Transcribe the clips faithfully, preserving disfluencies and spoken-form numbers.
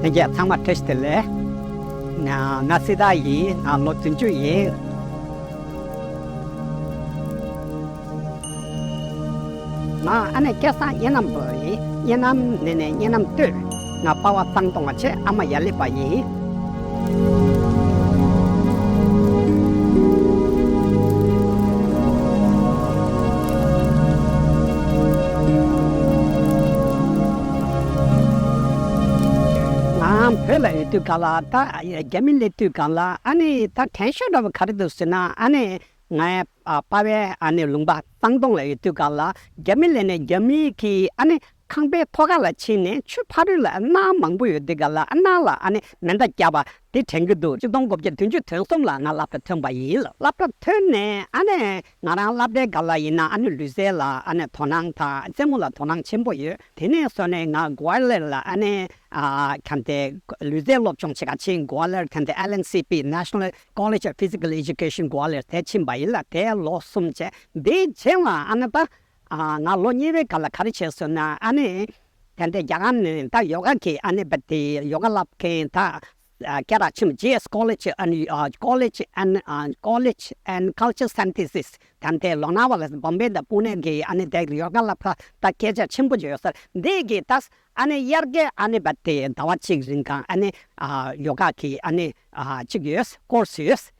ལྷན་རྒྱས་ཚང་མ་བཀྲ་ཤིས་བདེ་ལེགས། ང་ང་སི་ཏཱ་ཡིན། ང་ལོ་བདུན་ཅུ་ཡིན། ང་ཨ་ནེ་སྐལ་བཟང་གཉན་ནམ་པ་ཡིན། གཉན་ནམ་ནས་ནས་གཉན་ནམ་སྟོད། ང་པ་ཝ་གཙང་སྟོང་བ་བྱས། ཨ་མ་ཡ་ལི་པ་ཡིན། ང་བོད་ལ་ཡོད་དུས་སྒང་ལ། ད་རྒྱ་མི་སླེབས་དུས་སྒང་ལ། ཨ་ནི་ད་དྲན་ཤེས་འདྲ་བོ་ག་རེ་འདུག་ཟེར་ན། ཨ་ནི་ངའི་ཨ་པ་ཝའི་ཨ་ནི་ལུང་པ་གཙང་སྟོང་ལ་ཡོད་དུས་སྒང་ལ། རྒྱ་མི་སླེབས་ནས་རྒྱ་མིའི་གི་ཨ་ནི་ཁང་པའི་ཐོག་ཁ་ལ་ཕྱིན་ནས་ཆུ་ཕ་རོལ་ལ་གནག་མང་པོ་ཡོད་དུས་སྒང་ལ། ཨ་གནག་ལ་ཨ་ནི་མེ་མདའ་བརྒྱབ་པ་དེ་དྲན་གྱི་འདུག། ཆིག་སྟོང་དགུ་བརྒྱ་བདུན་ཅུ་དོན་གསུམ་ལ་ང་སློབ་གྲྭ་ཐོན་པ་ཡིན་ལ། སློབ་གྲྭ་ཐོན་ནས་ཨ་ནི་ང་རང་སློབ་གྲྭའི་སྒང་ལ་ཡིན་ན། ཨ་ནི་ལུས་རྩལ་ལ་ཨ་ནི་དོ་སྣང་དང་རྩེད་མོ་ལ་དོ་སྣང་ཆེན་པོ་ཡོད། དེ་ནས་བཟུང་ནས་ང་གོ་ཝ་ལེར་ལ་ཨ་ནི་ཨ་གང་དེ་ལུས་རྩལ་སློབ་སྦྱོང་བྱེད་ག་ཕྱིན། གོ་ཝ་ལེར་དེ་འདྲ་ཨེལ་ཨེན་སི་པི། National College of Physical Education གོ་ཝ་ལེར་དེ་ཕྱིན་པ་ཡིན་ལ། དེ་ལོ་གསུམ་བྱས། དེའི་རྗེས་ལ་ཨ་ནི་ད་ཨ་ང་ལོ་གཉིས་པའི་སྐབས་ལ་ག་རེ་བྱས་སོང་ན། ཨ་ནི་དེ་འདྲ་རྒྱ་གར་ནས་ད་ཡོ་ག་གི་ཨ་ནི་བ་དེ་ཡོ་ག་བསླབ་མཁན་ད་ཨ་སྐད་གྲགས་ཆེན་པོ་J S College and, uh, College and, uh, College and Culture Sciences དེ་འདྲ་ལོ་ན་ཝ་ལ་བོམ་བེ་དང་པུ་ནེ་གི་ཨ་ནི་དེ་ཡོ་ག་བསླབ་ས་ད་སྐད་ཆ་ཆེན་པོ་ཡོད་ས་འདི་གི་ད། ཨ་ནི་དབྱར་ཁའི་ཨ་ནི་བ་དེ་ཟླ་བ་གཅིག་རིང་གང་ཨ་ནི་ཨ་ཡོ་ག་གི་ཨ་ནི་ཨ་གཅིག་ཡོད། ཀོར་སི་ཡོད།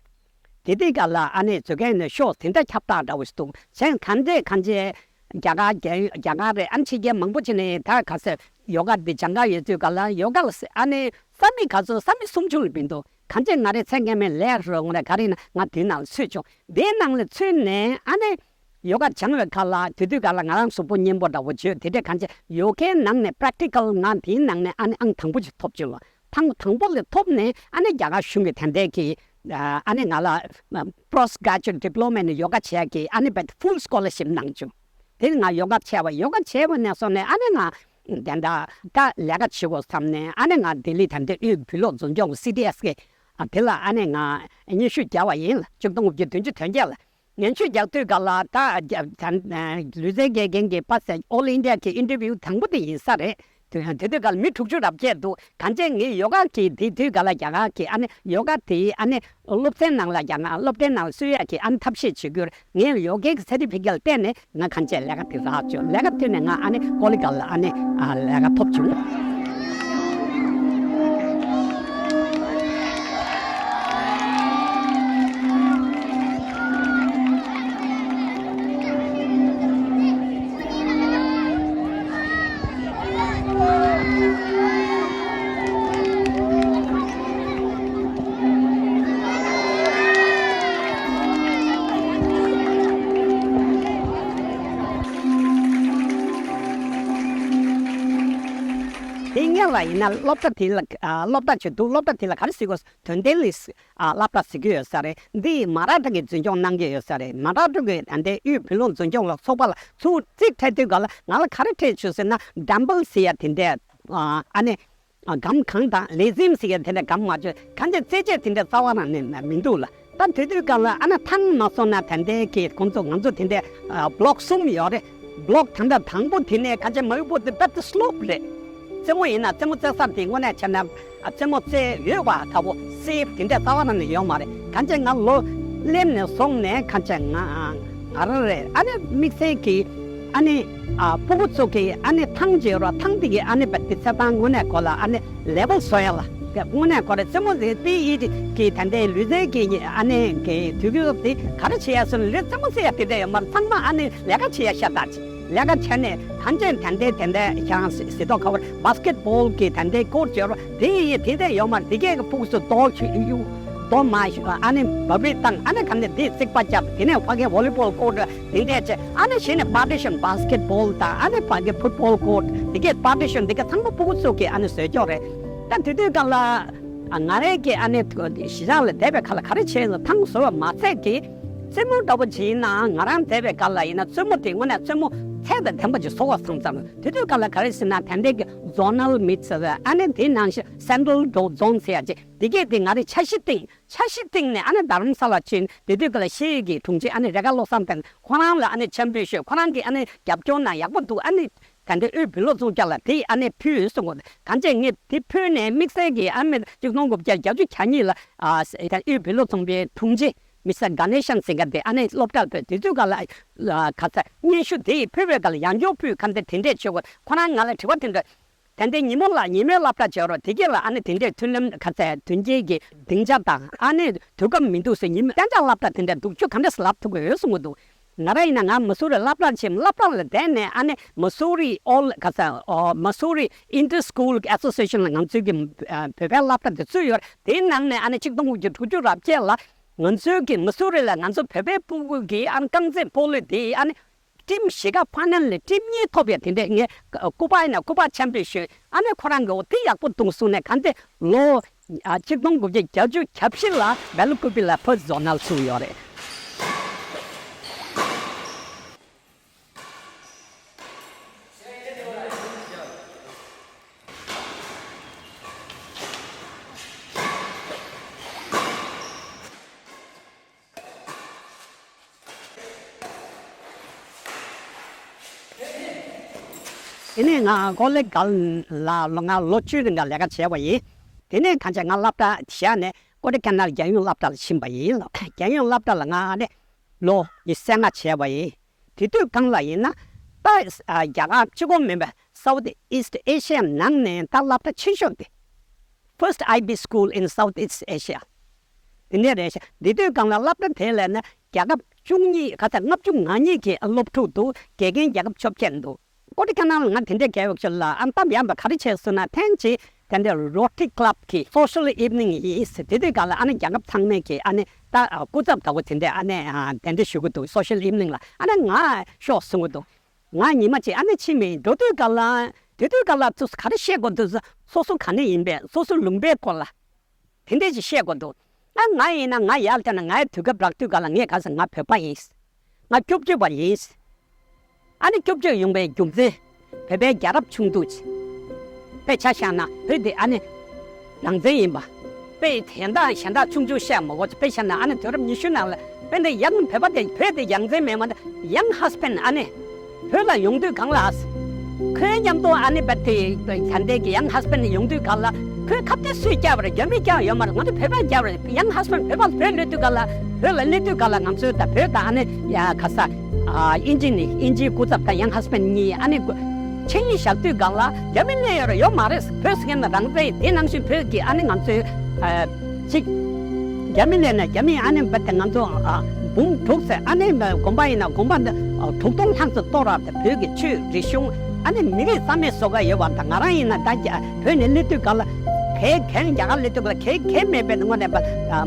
དེ་དུས་སྐབས་ལ་ཨ་ནི་བཟོ་མཁན་ནས་ཤོག་དེ་འདྲ་ཁྱབ་བསྒྲགས་འདྲ་བོ་ཞིག་འདུག། གཞན་གང་འདྲས་གང་འདྲས་རྒྱ་གར་རྒྱ་རྒྱ་གར་རེད། ཨ་ནི་ཕྱི་རྒྱལ་མང་པོ་ཅིག་ནས་ད་ག་ཟེར་ཡོ་ག་འདི་སྦྱང་ག་ཡོད་དུས་སྐབས་ལ། ཡོ་ག་ལ་ཨ་ནི་ས་མིག་ག་ཚོད་ས་མིག་སུམ་ཅུ་ལས་མི་འདུག། གང་ཅི་ང་རའི་ཚེ་སྔ་མའི་ལས་རོགས་ངོ་རེ་ག་རེ་ཡིན་ན་ང་དེའི་ནང་ལ་ཚུད་བྱུང་། དེའི་ནང་ལ་ཚུད་ནས་ཨ་ནི་ཡོ་ག་སྦྱང་བའི་ཁ་ལ་དེ་དུས་སྐབས་ལ་ང་རང་གཟུགས་པོ་མཉེན་པོ་འདྲ་བོ་བྱོས། དེ་འདྲས་གང་ཅི་ཡོ་གའི་ནང་ནས་པྲེག་ཊི་ཀལ་ང་དེའི་ནང་ནས་ཨ་ནི་ཨང་དང་པོ་ཅིག་ཐོབ་བྱུང་ལ། ཐེངས་དང་པོ་ལ་ཐོབ་ནས་ཨ་ནི་རྒྱ་གར་གཞུང་གི་དེ་འདྲས་ཀྱི་ཨ་ནི་ང་ལ་པོ་སི་ཊི་གྷ་རེ་ཇུ་ཨེཊ་ཌི་པི་ལོ་མ་ནས་ཡོ་ག་བྱེད་ཡག་གི་ཨ་ནི་བེད་ཕུལ་སི་ཀོ་ལར་ཤིབ་གནང་བྱུང་། དེ་ནི་ང་ཡོ་ག་བྱས་པ། ཡོ་ག་བྱས་པ་ནས་བཟུང་ནས་ཨ་ནི་ང་དེ་འདྲ་ད་ལས་ཀ་བྱེད་དགོས་བསམ་ནས། ཨ་ནི་ང་ལྡི་ལི་དེ་འདྲའི་དབུས་བོད་ལུགས་འཛིན་སྐྱོང་སི་ཌི་ཨེས་གི་ཨ་དེ་ལ་ཨ་ནི་ང་སྙན་ཞུ་བརྒྱབ་པ་ཡིན་ལ། ཆིག་སྟོང་དགུ་བརྒྱ་བདུན་ཅུ་དོན་བརྒྱད་ལ། སྙན་ཞུ་རྒྱག་དུས་སྐབས་ལ་ད་རྒྱ་རྒྱ་ལུས་རྩལ་དགེ་རྒན་གྱི་པ་སེ་ཨོལ་ཨིན་ཌི་ཡ་གི་ཨིན་ཊར་བིའུ་དང་པོ་དེ་ཡིན་ས་རེད། དེ་དེ་དུས་སྐབས་ལ་མི་དྲུག་ཅུ་རེ་བརྒྱད་འདུག། གང་ཅི་ངའི་ཡོ་ག་གི་དེ་དུས་སྐབས་ལ་རྒྱ་གར་གྱི་ཨ་ནི་ཡོ་ག་དེ་ཨ་ནི་སློབ་ཚན་ནང་ལ་རྒྱ་གར་སློབ་གྲྭའི་ནང་ལ་བཙུགས་ཡག་གི་ཨ་ནི་ཐབས་ཤེས་བྱེད་དགོས། ངའི་ཡོ་གའི་གི་སར་ཊི་ཕི་ཀེཊ་བསྟན་ནས་ང་གང་ཅི་ལས་ཀ་དེ་རག་བྱུང་། ལས་ཀ་ཐོན་ནས་ང་ཨ་ནི་ཀོ་ལི་གྷལ་ལ་ཨ་ནི་ཨ་ལས་ཀ་ཐོབ་བྱུང་། དེ་སྔོན་ལ་ཡིན་ན་སློབ་གྲྭ་དེ་ལ་ཨ་སློབ་གྲྭ་ཅིག་འདུག། སློབ་གྲྭ་དེ་ལ་ག་རེ་ཟེར་དགོས། དོན་ལྡན་གླིང་ཨ་སློབ་གྲྭ་ཟེར་གྱི་ཡོད་ས་རེད། འདི་མ་ར་ཊ་གིས་འཛིན་སྐྱོང་གནང་གི་ཡོད་ས་རེད། མ་ར་ཊ་གིས་ད་ལྟའི་དབུས་བོད་ལུགས་འཛིན་སྐྱོང་ལ་སོགས་པ་ལ་ཚུར་རྩིས་སྤྲད་དུས་སྐབས་ལ་ང་ལ་ག་རེ་སྤྲད་བྱུང་ཟེར་ན། ཌམ་བེལ་ཟེར་ཡ་དེ་འདྲས་ཨ་ཨ་ནི་ཨ་སྒམ་གང་དང་ལེ་ཟིམ་ཟེར་ཡ་དེ་འདྲས་སྒམ་མ་བྱོས། གང་ཅི་རྩེད་ཆས་དེ་འདྲས་རྩ་བ་རང་ནས་མི་འདུག་ལ། ད་དེ་དུས་སྐབས་ལ་ཨ་ནི་ཐང་མ་སོང་ན་ད་ལྟའི་གི་ཁོང་ཚོ་ང་ཚོ་དེ་འདྲས་ཨ་བྷི་ལོག་གསུམ་ཡོད་རེད། བྷི་ལོག་ད་ལྟ་དང་པོ་དེ་ནས་གང་ཅི་མ་ཡུ་པོ་དེ་བེད་སི་ལོབ་རེད། རྩེད་མོ་ཡིན་ན་རྩེད་མོ་རྩེ་ས་དེ་དངོས་གནས་བྱས་ན་ཨ་རྩེད་མོ་རྩེ་འོས་པ་ལྟ་བུ་སེབ་དེ་འདྲས་རྩ་བ་རང་ནས་ཡོད་མ་རེད། གང་ཅི་ང་ལོ་སླེབས་ནས་བཟུང་ནས་གང་ཅི་ང་ང་རང་རེད། ཨ་ནི་དམིགས་བསལ་གྱི་ཨ་ནི་ཨ་སྤུ་གུ་ཚོ་གི་ཨ་ནི་ཐང་ཅིག་ཡོད་ར། ཐང་དེ་གི་ཨ་ནི་བེད་སི་རྩེད་ཐང་དངོས་གནས་གོ་ལ་ཨ་ནི་ལེ་བལ་བཟོ་ཡ་ལ་དངོས་གནས་གོ་རེ་རྩེད་མོ་རེ་པི་ཨི་ཊི་གི་ད་ལྟའི་ལུས་རྩལ་གྱི་ཨ་ནི་གི་དུས་སྐབས་དེ་ག་རེ་བྱེད་ཡ་སོང་ལས་རྩེད་མོ་རྩེ་ཡ་དེ་འདྲ་ཡོད་མ་རེད། ཚང་མ་ཨ་ནི་ལས་ཀ་བྱེད་ཡ་ཤ་སྟག་ཅིག་ལས་ཀ་བྱས་ནས་གང་ཅི་ད་ལྟའི་དེ་འདྲ་ཁྱེད་རང་ཟེར་ཟེར་མདོག་ཁ་བོར་བྷ་སི་ཀེ་ཊི་བྷོལ་གི་ད་ལྟའི་ཀོར་ཊི་ཡོད་ར། དེ་ཡི་དེ་འདྲ་ཡོད་མ་རེད། དེ་གས་ཀྱི་ཕུགས་སུ་རྡོ་ཆུ་གཡུག་རྡོ་མ་ཨ་ནི་བབ་རི་བཏང་། ཨ་ནི་ག་ནས་དེ་རྩིག་པ་བརྒྱབ། དེ་ནས་ཕ་གི་ཝོ་ལི་བྷོལ་ཀོར་ཊི་དེ་འདྲས་བྱས། ཨ་ནི་གཞི་ནས་པར་ཊི་ཤན་བྷ་སི་ཀེ་ཊི་བྷོལ་དང་ཨ་ནི་ཕ་གི་ཕུཊ་བྷོལ་ཀོར་ཊི་དེ་གས་པར་ཊི་ཤན་དེ་གས་ཚང་མ་སྤུ་གུ་ཚོ་གིས་ཨ་ནི་བཟོས་ཀྱོག་རེད། ད་དེ་དུས་སྐབས་ལ་ཨ་ང་རང་གིས་ཨ་ནི་གཞི་རགས་ལ་བསྡད་པའི་ཁ་ལ་ག་རེ་བྱས་ན་ཐང་བཟོ་བ་མ་ཚད་ཀྱི་རྩེད་མོ་འདྲ་པོ་བྱས་ན་ང་རང་བསྡད་པའི་སྐབས་ལ་ཡིན་ན་རྩེད་མོ་དེ་དངོས་གནས་རྩེད་མོ་ཚད་དང་ལྡན་པ་ཅིག་བཟོ་བ་སོང་ཙང་། དེ་དུས་སྐབས་ལ་ག་རེ་ཟེར་ན་ད་ལྟའི་གི་ཛོ་ནལ་མིཊ་ཟེར་བ་ཨ་ནི་དེ་ནང་བཞིན་སེན་ཊྲལ་ཛོན་ཟེར་ཡ་ཅིག་དེ་གས་དེ་ང་རང་འཆར་གཞི་བཏིང་། འཆར་གཞི་བཏིང་ནས་ཨ་ནི་དྷ་རམ་ས་ལ་ཕྱིན། དེ་དུས་སྐབས་ལ་ཤེས་ཡོན་གྱི་དྲུང་ཆེ་ཨ་ནི་རེ་ཁ་བློ་བཟང་བསྟན་ཁོ་རང་ལ་ཨ་ནི་འཆམ་མཐུན་ཞུས། ཁོ་རང་གིས་ཨ་ནི་རྒྱབ་སྐྱོར་གནང་། ཡག་པོ་འདུག། ཨ་ནི་ ད་ལྟའི་དབུས་བོད་སློབ་ཚོང་རྒྱག་ལ་དེ་ཨ་ནེ་ཕུལ་ཡོད་གསུང་གོ། གང་ཅི་ངས་དེ་ཕུལ་ནས་དམིགས་བསལ་གྱི་ཨ་མེ་གཅིག་སྟོང་དགུ་བརྒྱ་བརྒྱད་ཅུ་གྱ་གཉིས་ལ་ཨ་ས་ད་དབུས་བོད་སློབ་ཚོང་པའི་དྲུང་ཆེ་མི་སི་ཊར་ག་ནེ་ཤན་ཟེར་མཁན་དེ་ཨ་ནེ་སློབ་གྲྭར་ཕེབས། དེ་དུས་ག་ལ་ཨ་ག་ས་སྙན་ཞུ་དེ་ཕུལ་བའི་ག་ལ་ཡང་བསྐྱར་ཕུལ་ག་འདི་དེ་འདྲས་བྱེད་དགོས། ཁོ་རང་ང་ལ་དྲི་བ་དེ་འདྲ། ད་ལྟའི་ཉིན་མོ་ལ་ཉིན་མོའི་སློབ་གྲྭ་བྱེད་རོགས། དེ་གས་ལ་ཨ་ནེ་དེ་འདྲའི་མཐུན་ལམ་ག་ཚད་མཐུན་རྐྱེན་གྱི་སྡིངས་ཆ་དང་ཨ་ནེ་དུས་སྐབས་མི་འདུག་ཟེར། ཉིན་མོ་གཏན་འཇགས་སློབ་གྲྭ་དེ་འདྲ་འདུག་ཆུ་ག་འདྲ་སེ་ལབ་ཐུབ་ཀྱི་ཡོད་གསུང་གི་འདུག། ང་རང་ཡིན་ན་ང་མ་སུ་རི་སློབ་གྲྭར་ཕྱིན། སློབ་གྲྭ་ལ་བསྡད་ནས་ཨ་ནེ་Missouri All ག་ཚད་ཨོ་Missouri Inter School Association ལ་ང་ཚོའི་གི་ཨ་བོད་པའི་སློབ་གྲྭ་དེ་ཚུད་ཡོད་རེད། དེའི་ནང་ནས་ཨ་ནེ་ཆིག་སྟོང་དགུ་བརྒྱ་དྲུག་ཅུ་རེ་བརྒྱད་ལ་ང་ཚོའི་གི་མ་སུ་རི་ལ་ང་ཚོ་བོད་པའི་ཕྲུ་གུ་གི་ཨ་ནེ་རྐང་རྩེད་སྤོ་ལོ་དེ་ཨ་ནེ་ཊིམ་བཞི་ཀ་ཕ་ནལ་ལ་ཊིམ་གཉིས་ཐོབ་ཡ་དེ་འདྲས། ངས་སྐུ་པར་ཡིན་ན་སྐུ་པར་ཆེན་པོས་ཞུས། ཨ་ནེ་ཁོ་རང་གིས་འོ་དེ་ཡག་པོ་འདུག་གསུངས་ནས་གང་དེ་ལོ་ཨ་ཆིག་སྟོང་དགུ་བརྒྱ་བརྒྱད་ཅུ་གྱ་བཞི་ལ་སྦེལ་ཀོབ་ལ་ཕར་ཛོ་ནལ་ཚུགས་ཡོད་རེད། དེ་ནས་ང་ཀོ་ལེ་གལ་ལ་ལོ་ང་ལོ་བཅུའི་རིང་ལ་ལས་ཀ་བྱས་པ་ཡིན། དེ་ནས་གང་བྱས་ང་སློབ་གྲྭ་བཞག་ནས་ཀོ་ཌི་ཁ་ནལ་རྒྱལ་ཡོངས་སློབ་གྲྭ་ལ་ཕྱིན་པ་ཡིན་ལ། རྒྱལ་ཡོངས་སློབ་གྲྭ་ལ་ང་ཨ་ནི་ལོ་ཉི་ཤུ་རྩ་ལྔ་བྱས་པ་ཡིན། དེ་དུས་སྒང་ལ་ཡིན་ན་ད་ཨ་རྒྱ་གར་གཅིག་པོ་མིན་པ་South East Asia ནང་ནས་ད་སློབ་གྲྭ་ཆེ་ཤོས་དེ། First I B school in Southeast Asia དེ་འདྲས་རེད་ཤག། འདི་དུས་སྒང་ལ་སློབ་གྲྭ་དེ་ལས་ནི་རྒྱལ་ཁབ་བཅུ་གཉིས་ག་ཚད་ལྔ་བཅུ་ང་གཉིས་ཀྱི་སློབ་ཕྲུག་འདུག། དགེ་རྒན་རྒྱལ་ཁབ་བཅོ་བརྒྱད་འདུག། ཀོ་ཌི་ཁ་ནལ་ལ་ང་དེ་འདྲས་བརྒལ་ཡོད་ཤག་ལ། ཨ་སྟབས་ཡག་པ་ག་རེ་བྱས་སོང་ན་ཐེངས་གཅིག་དེ་འདྲས་Rotary Club གི་social evening ཡིན། དེ་དུས་སྒང་ལ་ཨ་ནི་རྒྱལ་ཁབ་ཚང་མས་ཀྱི་ཨ་ནི་ད་སྐུ་ཚབ་ལྟ་བུ་དེ་འདྲས་ཨ་ནི་དེ་འདྲས་ཞུ་གི་འདུག། social evening ལ་ཨ་ནི་ང་ཤོག་གསུང་གི་འདུག། ང་ཉི་མ་གཅིག་ཨ་ནི་ཕྱིན་མིན་འགྲོ་དུས་སྒང་ལ་དེ་དུས་སྒང་ལ་ཚོ་ག་རེ་བཤད་དགོས་འདུག། སོ་སོ་ག་ནས་ཡིན་པས་སོ་སོ་ལུང་པའི་སྐོར་ལ་དེ་འདྲས་ཅིག་བཤད་དགོས་འདུག། ཨ་ང་ཡིན་ན་ང་ཡར་བལྟས་ན་ངའི་དུས་སྐབས་རག་དུས་སྒང་ལ་ངས་ག་ཟེར། ང་བོད་པ་ཡིན། ང་སྐྱོབ་བཅོལ་བ་ཡིན། ཨ་ནི་སྐྱོབ་བཅོལ་ཡོང་བའི་རྒྱུ་མཚན་བོད་པའི་རྒྱལ་རབས་ཆུང་དུས་དཔེ་ཆ་བཞག་ན་བོད་འདི་ཨ་ནི་རང་བཙན་ཡིན་པ། དཔེ་གཞན་དག་གཞན་དག་ཆུང་ཆུང་བཤད་མ་དགོས། དཔེ་བཞག་ན་ཨ་ནི་དུས་རབས་ཉི་ཤུ་ནང་ལ་དཔེ་འདི་ཡང་བོད་པ་དེ་བོད་དེ་ཡང་རྩེ་མེད་མ་ད་young husband ཨ་ནི་བོད་ལ་ཡོང་དུས་སྒང་ལ་ཁོའི་མཉམ་དུ་ཨ་ནི་བད་དེ་ད་ལྟའི་གི་young husband ཡོང་དུས་སྒང་ལ་ཁོའི་ཁ་གཏད་སུས་བཀྱག་པ་རེད། རྒྱ་མིས་བཀྱག་ཡོད་མ་རེད། ང་ཚོ་བོད་པས་བཀྱག་པ་རེད། young husband བོད་པ་བོད་སླེབས་དུས་སྒང་ལ་བོད་ལ་སླེབས་དུས་སྒང་ལ་ང་ཚོའི་ད་བོད་དང་ཨ་ནི་ཡ་ག་ས་ཨ་དབྱིན་ཇི་ནི་དབྱིན་ཇིའི་སྐུ་ཚབ་དང་young husband གཉིས་ཨ་ནི་ཆིངས་ཡིག་བཞག་དུས་སྒང་ལ་རྒྱ་མི་སླེབས་ཡོད་རེད་ཡོད་མ་རེད། བོད་ཟེར་མཁན་ནི་རང་བཙན་དེ་ནང་བཞིན་བོད་ཀྱི་ཨ་ནི་ང་ཚོའི་ཨ་ཅིག་རྒྱ་མི་ལས་ནས་རྒྱ་མིས་ཨ་ནི་བད་དེ་ང་ཚོ་ཨ་འབུམ་དྲུག་ཙམ། ཨ་ནི་དགོན་པ་ཡིན་ན་དགོན་པ་འདི་ཨ་དྲུག་སྟོང་ལྷག་ཙམ་གཏོར་བ་དང་བོད་ཀྱི་ཆོས་རིག་གཞུང་ཨ་ནི་མི་རིགས་རྩ་མེད་བཟོ་ག་ཡོད་པ་དང་། ང་རང་ཡིན་ན་ད་རྒྱ་བོད་ནས་སླེབས་དུས་སྒང་ལ་གས་གས་རྒྱ་གར་སླེབས་དུས་སྒང་ལ་གས་གས་མེད་པའི་དངོས་གནས་པ་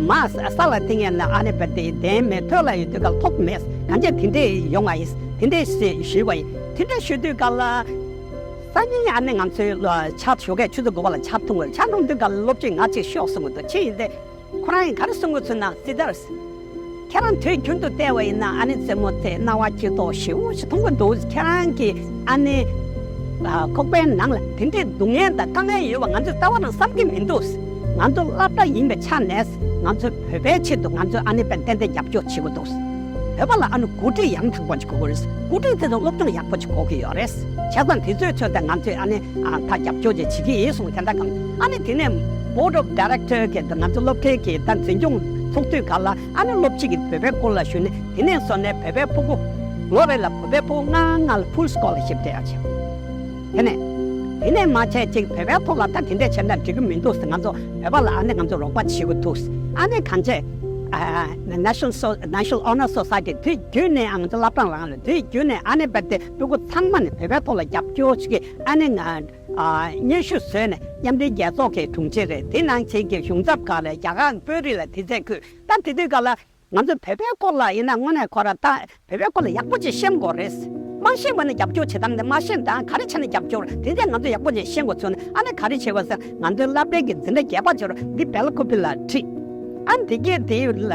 མ་ས་ལ་བཏིང་ཡས་ན་ཨ་ནི་བད་དེ་གདན་མེད། ཐོད་ལ་ཡོད་དུས་སྒང་ལ་ཐོབ་མེད། གང་ཅི་དེ་འདྲས་ཡོང་བ་ཡིན། དེ་འདྲས་ཞུས་པ་ཡིན། དེ་འདྲས་ཞུ་དུས་སྒང་ལ། སང་ཉིན་ཨ་ནི་ང་ཚོའི་ལོ་ཆར་ཞོགས་ཀས་ཆུ་ཚོད་དགུ་པ་ལ་ཆར་འཐུང་བར་ཆར་འཐུང་དུས་སྒང་ལ་སློབ་སྤྱིས་ང་གཅིག་ཤོག་གསུང་གི་འདུག། ཕྱིན་ཡིན་ཏེ། ཁོ་རང་གིས་ག་རེ་གསུང་གི་འདུག་ཟེར་ན། སི་ཏར། ཁྱེད་རང་དུས་རྒྱུན་དུ་བལྟས་པ་ཡིན་ན་ཨ་ནི་རྩེད་མོ་རྩེ་སྣང་བ་སྐྱིད་ཏོག་ཞེ་པོ་ཞིག་མཐོང་གི་འདུག། ཁྱེད་རང་གིས་ཨ་ནི་ཨ་ཁོག་པའི་ནང་ལ་དེ་འདྲའི་སྡུག་བསྔལ་དང་དཀའ་ངལ་ཡོད་པ་ང་ཚོས་རྩ་བ་ནས་བསམ་གྱི་མི་འདུག། ང་ཚོ་སློབ་གྲྭ་ཡིན་པའི་ཆ་ནས་ང་ཚོ་བོད་པའི་ཆེད་དུ་ང་ཚོས་ཨ་ནི་དཔེ་ཏན་ཏན་རྒྱབ་སྐྱོར་བྱེད་དགོས་འདུག། བོད་པ་ལ་ཨ་ནི་འགོ་ཁྲིད་ཡང་དག་པ་ཅིག་དགོས་ཀྱི་རེད། འགོ་ཁྲིད་དེ་ཚོ་སློབ་སྦྱོང་ཡག་པོ་ཅིག་དགོས་ཀྱི་ཡོད་རེད། བྱས་ཙང་དེ་ཚོའི་ཚོད་དེ་ང་ཚོས་ཨ་ནི་ཨ་ད་རྒྱབ་སྐྱོར་ཅིག་བྱེད་ཀྱི་ཡིན་གསུངས། དེ་འདྲ་གང་ཨ་ནི་དེ་ནས་Board of Director གི་ང་ཚོ་སློབ་གྲྭའི་གི་ད་འཛིན་སྐྱོང་ཚོགས་དུས་སྒང་ལ་ཨ་ནི་སློབ་སྤྱི་གིས་བོད་པའི་སྐོར་ལ་ཞུས་ནས། དེ་ནས་བཟུང་ནས་བོད་པའི་ཕྲུ་གུ་ལོ་རེ་ལ་བོད་པའི་ཕྲུ་གུ་ལྔ་ལྔ་ལ་full scholarship སྤྲད་ཡག་བྱས། དེ་ནས་དེ་ནས་མ་བྱས་ཅིག་བོད་པའི་ཐོག་ལ་ད་དེ་འདྲས་བྱས་ན་འགྲིག་གི་མི་འདུག་ཟེར། ང་ཚོ་བོད་པ་ལ་ཨ་ནི་ང་ཚོ་རོགས་པ་བྱེད་དགོས་འདུག། ཨ་ནི་གང་བྱས་ཨ་National So- National Honor Society དུས་རྒྱུན་ནས་ང་ཚོ་བླ་བྲང་རང་ལ་དུས་རྒྱུན་ནས་ཨ་ནི་བོད་དེ་ཕྲུ་གུ་ཚང་མ་ནས་བོད་པའི་ཐོག་ལ་རྒྱབ་སྐྱོར་བྱེད་ཀྱི་ཨ་ནི་ང་ཨ་སྙན་ཞུ་བཟོས་ནས་མཉམ་འབྲེལ་རྒྱལ་ཚོགས་ཀྱི་དྲུང་ཆེ་རེད། དེ་ནང་བཞིན་གྱི་གཞུང་ཚབ་ཁག་ལ་རྒྱ་གར་དཔོན་རིགས་ལ་དེ་ཚད་ཁུལ་ད་དེ་དུས་སྐབས་ལ། ང་ཚོ་བོད་པའི་སྐོར་ལ་ཡིན་ན་དངོས་གནས་ཁོ་ར་ད་བོད་པའི་སྐོར་ལ་ཡག་པོ་ཅིག་ཤེས་དགོས་རེད། མ་ཤེས་པ་ནི་རྒྱབ་སྐྱོར་བྱེད་སྟངས་དེ་མ་ཤེས་དང་ག་རེ་བྱས་ནས་རྒྱབ་སྐྱོར་དེ་འདྲས་ང་ཚོ་ཡག་པོ་ཅིག་ཤེས་དགོས་ཚུལ་ནི། ཨ་ནི་ག་རེ་བྱེད་དགོས་ཟེར་ང་ཚོའི་སློབ་གྲྭའི་གི་འཛིན་གྲྭ་བརྒྱད་པ་བྱེད་རོགས་འདི་སྦེལ་ཀོབ་ལ་ཁྲིད། ཨ་ནི་དེ་གས་དེ་ལ་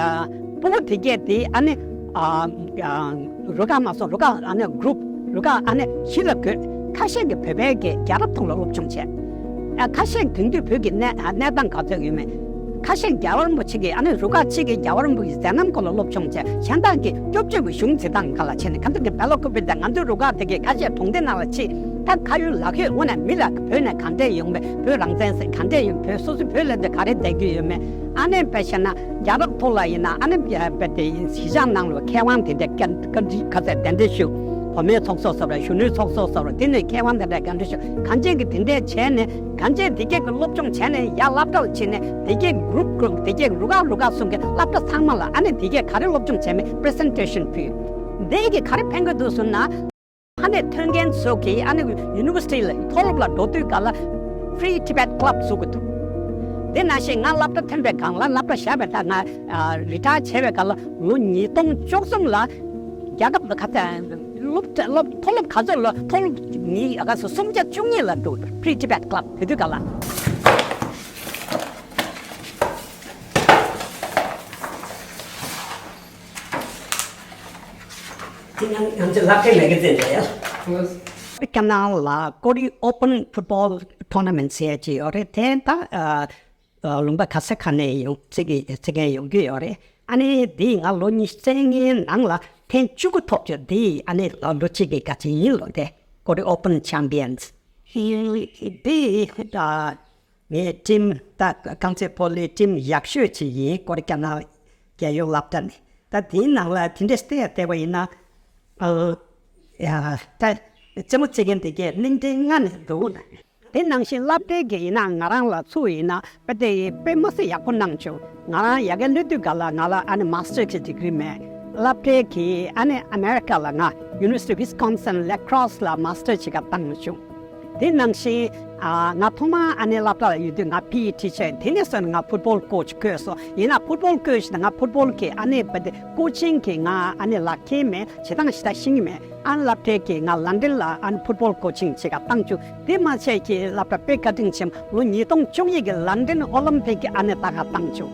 ཕྲུ་གུ་དེ་གས་དེ་ཨ་ནི་ཨ་ཨ་རུ་ཁག་མ་སོང་རུ་ཁག་ཨ་ནི་group རུ་ཁག་ཨ་ནི་བཞི་ལ་བགོས། ཁ་ཤས་ཀྱིས་བོད་པའི་གི་རྒྱལ་རབས་ཐོག་ལ་སློབ་སྦྱོང་བྱས། ཨ་ཁ་ཤས་དེང་དུས་བོད་ཀྱི་གནས་གནས་སྟངས་ག་ཚོད་ཡོད་མེད། ཁ་ཤས་རྒྱལ་བ་རིན་པོ་ཆེ་གི་ཨ་ནི་རུ་ཁག་གཅིག་གིས་རྒྱལ་བ་རིན་པོ་ཆེའི་མཛད་རྣམ་སྐོར་ལ་སློབ་སྦྱོང་བྱས། གཞན་དག་གིས་སྐྱོབ་བཅོལ་གྱི་གཞུང་བྱེད་སྟངས་སྒང་ལ་བྱས་ནས་ག་ཚོད་ཀྱི་སྦེལ་ཀོབ་དང་ང་ཚོའི་རུ་ཁག་དེ་གའི་ཁ་ཤས་གྲོང་སྡེ་ནང་ལ་ཕྱིན། ད་ཁ་ཡོད་ལག་ཡོད་དངོས་གནས་མི་ལ་བོད་ནས་ག་འདྲས་ཡོང་མེད། བོད་རང་བཙན་ཟེར་ག་འདྲས་ཡོང་། བོད་སོ་སོའི་བོད་ལ་འདི་ག་རེ་བསྡད་རྒྱུ་ཡོད་མེད། ཨ་ནེ་དཔེ་བཤད་ན་རྒྱལ་རབས་ཐོག་ལ་ཡིན་ན་ཨ་ནེ་དཔེ་དེ་གཞིས་ཆགས་ནང་ལ་མཁས་དབང་དེ་འདྲས་བཀའ་བཀའ་འདྲི་ག་ཚད་གདན་འདྲེན་ཞུ། བུ་མོའི་ཚོགས་གཙོ་ཟེར་བ་རེད། གཞོན་ནུའི་ཚོགས་གཙོ་ཟེར་བ་རེད། དེ་ནས་མཁས་དབང་དེ་འདྲས་གདན་འདྲེན་ཞུ། གང་ཅན་གྱི་དེ་འདྲས་བྱས་ནས་གང་ཅན་དེ་གས་ཀྱི་སློབ་སྦྱོང་བྱས་ནས་ཡར་སློབ་གྲྭར་ཕྱིན་ནས་དེ་གས་གུ་རུབ་གུ་རུབ་དེ་གས་རུ་ཁག་རུ་ཁག་གསུམ་གྱི་སློབ་གྲྭ་ཚང་མ་ལ་ཨ་ནེ་དེ་གས་ག་རེ་སློབ་སྦྱོང་བྱས་མེད་པི་རི་སེན་ཊེ་ཤན་ཕུལ། དེ་གས་ག་རེ་ཕན་གི་འདུག་ཟེར་ན། ཨ་ནེ་ཐོན་མཁན་ཚོ་གིས་ཨ་ནེ་ཡུ་ནི་ཝར་སི་ཊི་ལ་མཐོ་སློབ་ལ་འགྲོ་དུས་ག་ལ་Free Tibet Club བཟོ་གི་འདུག་དེ་ནང་བཞིན་ང་སློབ་གྲྭ་ཐོན་པའི་སྒང་ལ་སློབ་གྲྭ་བཞག་པའི་ད་ང་རི་ཊ་ཡར་བྱས་པའི་སྒང་ལ་ལོ་ཉིས་སྟོང་བཅུ་གསུམ་ལ་རྒྱལ་ཁབ་ལ་ག་ཚད་སློབ་སློབ་མཐོ་སློབ་ག་ཚོད་ལ་མཐོ་སློབ་ཉིས་ཨ་ག་ཚོད་སུམ་བརྒྱ་བཅུ་གཉིས་ལ་འགྲོ། Free Tibet Club དེ་དུས་ག་ལ། དེ་ང་ང་ཚོའི་ལྷ་ཁང་མེ་ག་ཛིན་རེད། ཁ་ནང་ལ་ཀོ་རི་ཨོ་པན་ཕུཊ་བོལ་ཊོར་ན་མེན་ཊི་ཟེར་ཡ་ཅིག་ཡོད་རེད། དེ་ད་ཨ་ལུང་པ་ག་ས་ག་ནས་ཡོང་ཅིག་གི་ཅིག་གི་ཡོང་གི་ཡོད་རེད། ཨ་ནི་འདི་ང་ལོ་ཉི་ཤུ་རྩ་ལྔའི་ནང་ལ་ཐེངས་བཅུ་དགུ་ཐོབ་ཅིག་འདི་ཨ་ནི་ལོ་གཅིག་གི་ག་ཅིག་ཡིན་ལོ། དེ་ཀོ་རི་ཨོ་པན་ཆེམ་པི་ཡན་སི་འདི་ཨ། ངའི་ཊིམ་ད་རྐང་རྩེད་སྤོ་ལོའི་ཊིམ་ཡག་ཤོས་ཅིག་ཡིན། ཀོ་རི་ཀ་ནལ་རྒྱལ་ཡོངས་སློབ་གྲྭ་ནས། ད་དེའི་ནང་ལ་དེ་འདྲས་བལྟས་བལྟས་པ་ཡིན་ན། ཨ་ཡ་ད་རྩེད་མོ་རྩེད་མཁན་དེ་གས་གླིང་ཕྲན་ལྔ་ནས་འདུག་དེ་ནང་བཞིན་སློབ་གྲྭའི་གི་ཡིན་ན་ང་རང་ལ་ཚུར་ཡིན་ན་དཔེ་དེ་དཔེ་མི་སྲིད་ཡག་པོ་གནང་བྱུང་། ང་རང་ཡ་གི་སླེབས་དུས་ག་ལ་ང་ལ་ཨ་ནི་མ་སི་ཊར་གི་ཌི་གི་རི་མེད། སློབ་གྲྭའི་གི་ཨ་ནི་ཨ་མེ་རི་ཀ་ལ་ང་ཡུ་ནི་ཝར་སི་ཊི་ཝི་སི་ཀོན་སིན་ལེ་ཀི་རོ་སི་ལ་མ་སི་ཊར་བྱེད་ག་བཏང་བྱུང་། དེ་ནང་བཞིན་ཨ་ང་ཐོག་མར་ཨ་ནེ་སློབ་གྲྭ་ལ་ཡོད་དུས་ང་པི་ཨི་ཊི་ཆར་ཡིན། དེ་ནས་བཟུང་ནས་ང་ཕུཊ་བོལ་ཀོ་ཆི་བསྐོས་སོང་། ཡིན་ན་ཕུཊ་བོལ་བསྐོས་ཤིང་ང་ཕུཊ་བོལ་གི་ཨ་ནེ་བ་དེ་ཀོ་ཆིང་གི་ང་ཨ་ནེ་ལག་ཁྱེར་མེད། བྱེད་སྟངས་ཞེ་དྲག་ཤེས་ཀྱི་མེད། ཨ་ནེ་སློབ་གྲྭའི་གི་ང་ལན་ཌན་ལ་ཨ་ནེ་ཕུཊ་བོལ་ཀོ་ཆིང་བྱེད་ག་བཏང་བཅུག་དེ་མ་ཚད་ཀྱི་སློབ་གྲྭ་དཔེ་བཀའ་དྲིན་ཆེན་པོ་ལོ་ཉིས་སྟོང་བཅུ་གཉིས་ཀྱི་ལན་ཌན་ཨོ་ལིམ་པིག་གི་ཨ་ནེ་ལྟ་ག་བཏང་བཅུག་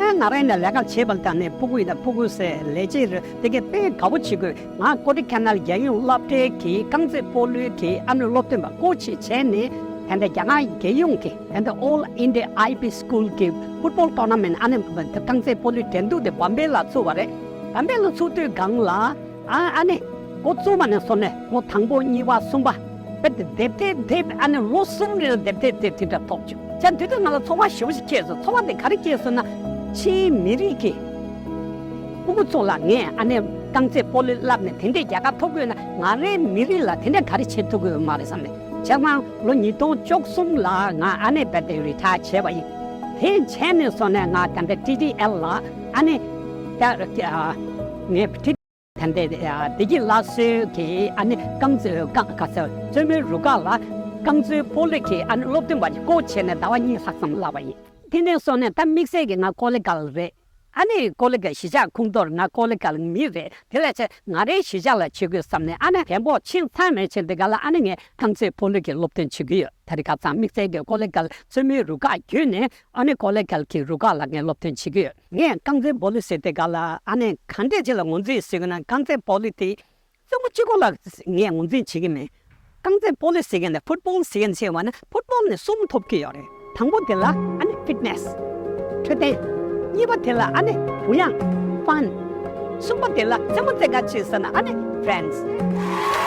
ཨ་ང་རང་ནས་ལས་ཀ་བྱེད་པ་དང་ནས་ཕྲུ་གུ་ཡིན་ན་ཕྲུ་གུ་ཟེར་ལས་བྱེད་རེད། དེ་གས་དཔེ་དགའ་པོ་བྱེད་དགོས། ང་ཀོ་ཌི་ཁ་ནལ་རྒྱལ་ཡོངས་སློབ་གྲྭའི་གི་རྐང་རྩེད་སྤོ་ལོའི་གི་ཨ་ནི་སློབ་སྟོན་པ་ཀོ་ཆི་བྱས་ནས་ད་ལྟ་རྒྱ་གར་རྒྱལ་ཡོངས་ཀྱི་ད་ལྟ་All India I B School གི་ཕུཊ་བོལ་ཊོར་ན་མེན་ཊི་ཨ་ནི་རྐང་རྩེད་སྤོ་ལོའི་འགྲན་བསྡུར་དེ་བམ་པེ་ལ་ཚུགས་པ་རེད། བམ་པེ་ལ་ཚུགས་དུས་སྒང་ལ་ཨ་ཨ་ནི་འགོ་བཙུགས་པ་ནས་བཟུང་ནས་ལོ་དང་པོ་གཉིས་པ་གསུམ་པ། དཔེ་དེ་དེབ་ཐེར་དེབ་ཨ་ནི་ལོ་གསུམ་རིང་ལ་དེབ་ཐེར་དེབ་དེ་འདྲ་ཐོབ་བྱུང་། ཅག་དེ་དུས་ང་ལ་ཚོར་བ་ཞེ་པོ་ཞིག་སྐྱེས་སོང་། ཚོར་བ་དེ་ག་རེ་སྐྱེས་སོང་ན། ཕྱིའི་མི་རིགས་ཀྱི་ཕྲུ་གུ་ཚོ་ལ་ངས་ཨ་ནི་རྐང་རྩེད་སྤོ་ལོ་བསླབས་ནས་དེ་འདྲས་རྒྱལ་ཁ་ཐོབ་དགོས་ན་ང་རའི་མི་རིགས་ལ་དེ་འདྲས་ག་རེ་བྱེད་ཐུབ་ཀྱི་ཡོད་མ་རེད་བསམ་ནས། བྱས་ཙང་ལོ་ཉིས་སྟོང་བཅུ་གསུམ་ལ་ང་ཨ་ནེ་བེ་དེ་རི་ཊ་ཡར་བྱས་པ་ཡིན། དེ་བྱས་ནས་བཟུང་ནས་ང་ད་ལྟ་ཊི་ཌི་ཨེལ་ལ་ཨ་ནི་ད་ངས་ད་ལྟ་བདེ་སྐྱིད་སླར་གསོའི་གི་ཨ་ནི་རྐང་རྩེད་རྐང་ག་ཚོད་རྩེད་མོའི་རུ་ཁག་ལ་རྐང་རྩེད་སྤོ་ལོ་གི་ཨ་ནི་སློབ་སྟོན་པ་ཞིག་བསྐོ་བྱས་ནས་ཟླ་བ་གཉིས་ལྷག་ཙམ་བསླབས་པ་ཡིན། དེ་ནས་བཟུང་ནས་ད་དམིགས་བསལ་གྱི་ང་ཀོ་ལི་གལ་རེད། ཨ་ནི་ཀོ་ལི་གལ་གཞིས་ཆགས་ཁོངས་གཏོགས་ང་ཀོ་ལི་གལ་མི་རེད། དེ་ལས་ཆེ་ང་རའི་གཞིས་ཆགས་ལ་བྱེད་དགོས་བསམ་ནས་ཨ་ནི་རྒན་པོ་ཕྱིན་ཚར་ནས་བྱས་འདི་ག་ལ་ཨ་ནི་ངས་རྐང་རྩེད་སྤོ་ལོ་གི་སློབ་སྟོན་བྱེད་ཀྱི་ཡོད། ད་རེས་ཁ་སང་དམིགས་བསལ་གྱི་ཀོ་ལི་གལ་རྩེད་མོའི་རུ་ཁག་བརྒྱུད་ནས་ཨ་ནི་ཀོ་ལི་གལ་གྱི་རུ་ཁག་ལ་ངས་སློབ་སྟོན་བྱེད་ཀྱི་ཡོད། ངས་རྐང་རྩེད་སྤོ་ལོ་ཟེར་དེ་ག་ལ་ཨ་ནི་ག་འདྲས་ཅིག་ལ་ངོས་འཛིན་ཟེར་གི་ན། རྐང་རྩེད་སྤོ་ལོ་དེ་རྩེད་མོ་གཅིག་པོ་ལ་ངས་ངོས་འཛིན་བྱེད་ཀྱི་མེད། རྐང་རྩེད་སྤོ་ལོ་ཟེར་གི་ན་ཕུཊ་བོལ་ཟེར་གི་ན་ཟེར་བ་ན་ཕུཊ་བོལ་ནས་གསུམ་ཐོབ་ཀྱི་ཡོད་རེད། དང་པོ་དེ་ལ་ཨ་ནི་ཕིཊ་ནེ་སི་འཕྲོད་བསྟེན། གཉིས་པ་དེ་ལ་ཨ་ནི་གུ་ཡངས་ཕན། གསུམ་པ་དེ་ལ་རྩེད་མོ་རྩེ་ག་ཆེ་ཟེར་ན་ཨ་ནི་ཕི་རེན་ཌི་སི།